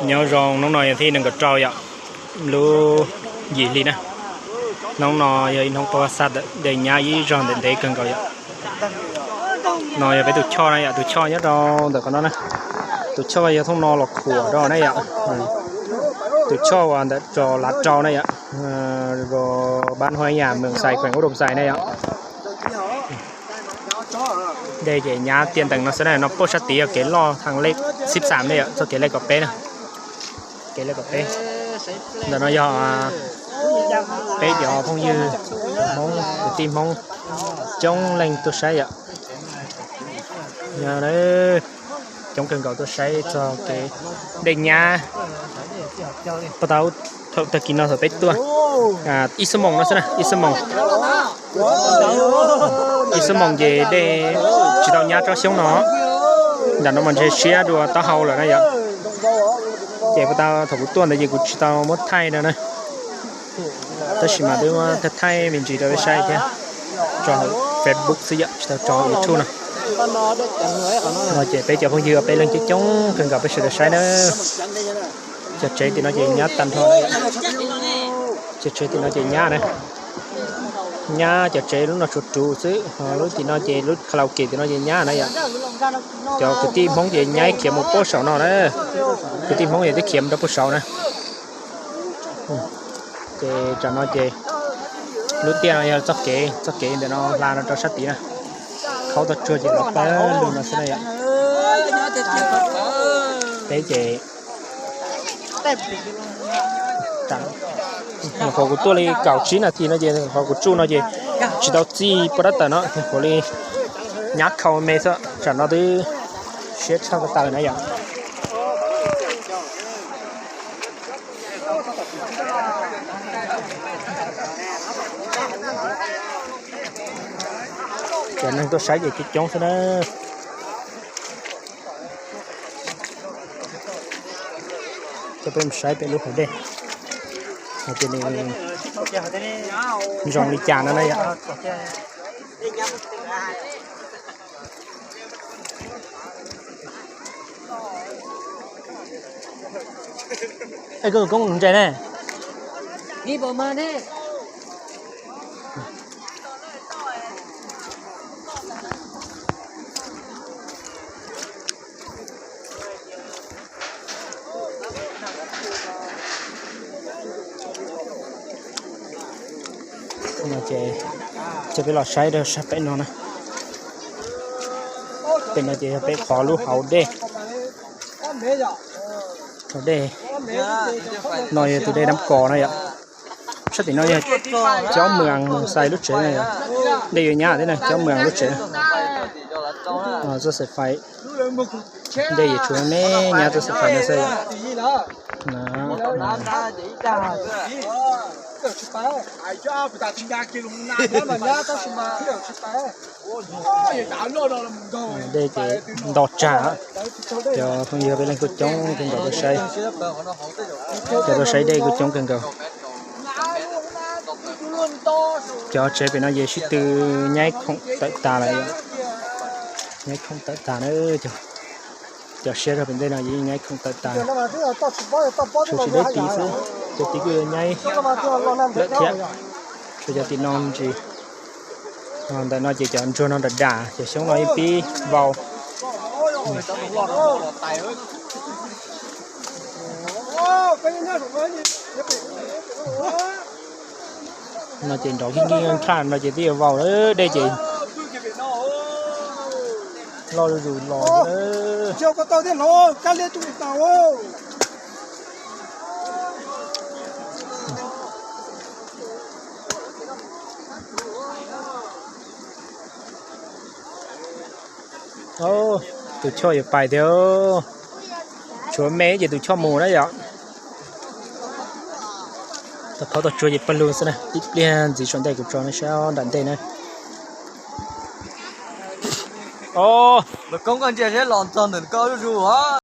Nyob zoo, hnub no yog thib nees nkaum rau yom, lub yim hli na. Hnub no yog ib hnub pab xa dej nyab ib zog ntev ntev kawg nkaus yom. No yog peb tus choj na yom, tus choj nyob rau ntawm qhov no na. Tus choj yog thooj no los khuam rau na yom. Tus choj uas ntawm rau lav rau na yom, bab Huab Yam, Mws Xais, kheem Ub Dum Xais na yom. Dej ces nyab tiaj ntees no xwb na, no puag sab tid yog kev loj thaj lej xib xam ne yom, txoj kev lej kaum peb na. Kev lej kaum peb. Ntawm no yog peb cov phooj ywg Hmoob, kwv tij Hmoob coob leej tuaj saib yom. Coob kawg nkaus tuaj saib txog kev dej nyab. Puag ta thaum tag kis no thaum peb tuaj ib xuab moos no xwb na, ib xuab moos. Ib xuab moos ces dej tsis tau nyab tsob xyoob no. Nram no mas ntshe siab dua taub hau lawm na yom. Ces puag ta thaum kuv tuaj ntawd ces kuv tsis tau muab thaij no na. Tab sis mas twb muab thaij thaij me ntsis rau peb saib thiab. Tso hauv Facebook xwb yom, tsis tau tso hauv YouTube no. No ces peb cov phooj ywg peb leej coob coob kawg nkaus peb sawv daws saib na. Cov tsev tim no ces nyab tag nrho. Cov tsev tim no ces nyab na. Nyab cov tsev lub no tsuas ruv xwb, ho lub tim no ces lub karaoke tim no ces nyab na yom. Cov kwv tij Hmoob ces nyaib khiav mus puag saum no na. Kwv tij Hmoob ces twb khiav mus rau puag saum na. Ces tsam no ces lub tiaj no yog txoj kev, txoj kev ntawm no hla no rau sab tid na. Khaub tau tsuag ces los pawg lug no xwb na yom. Peb ces nyuam qhuav kuv tuaj li kaum tsib nas this no ces qhov kuv tsuj no ces tsis tau txij pov dab tawm no, nyuam qhuav li nyab khau me xwb, tsam no twb siab tshaj ko taw na yom. Cov neeg tuaj saib ces coob coob xwb na. Coj peb mus saib pem lub hauv dej, hais tias nws zoo li cas no na yom. Ej, koj tus koob ntse ne. No ces coj peb los saib rau sab pem no na. Pem no ces yog peb qhov lub hauv dej. Hauv dej no yog tus dej Nab Kos no yom. Sab tim no yog Cob Mws Xais lub tsev na yom. Dej yuav nyab thiab na, Cob Mws lub tsev. Txoj xaim fais, dej yuav tshuav me nyab txoj xaim fais no xwb yom. Dej ces nto tsag, cov phooj ywg peb leej tuaj coob kawg nkaus tuaj saib, cov tuaj saib dej kuj coob kawg nkaus. Cov tsev pem no ces sib tw nyaib khoom tawm tas lawm, nyaib khoom tawm tas na. Cov siab zog pem ntej no ces yeej nyaib khoom tawm tas, tshuav tsis deb tid xwb, cov tid kuj yuav nyaib lawm thiab. Tshuav cov tim no me ntsis. Ntawm no ces cov ntsuag no dam dam, cov xyoob no yeej pib vau. No ces nrov kib kib nrhaj no ces twb yuav vau lawm, dej ces loj zuj zus los. Tus choj yuav pais thiab. Tshuav me ces tus choj mus na yom. Tau qhov tau tsuag ces pawg lug xwb na, tib pliag ntxiv saum ntej kuv tso nej saib nram ntej na. Os, lawv koob koj ntsia seb los txog ntawm koj zuj zus.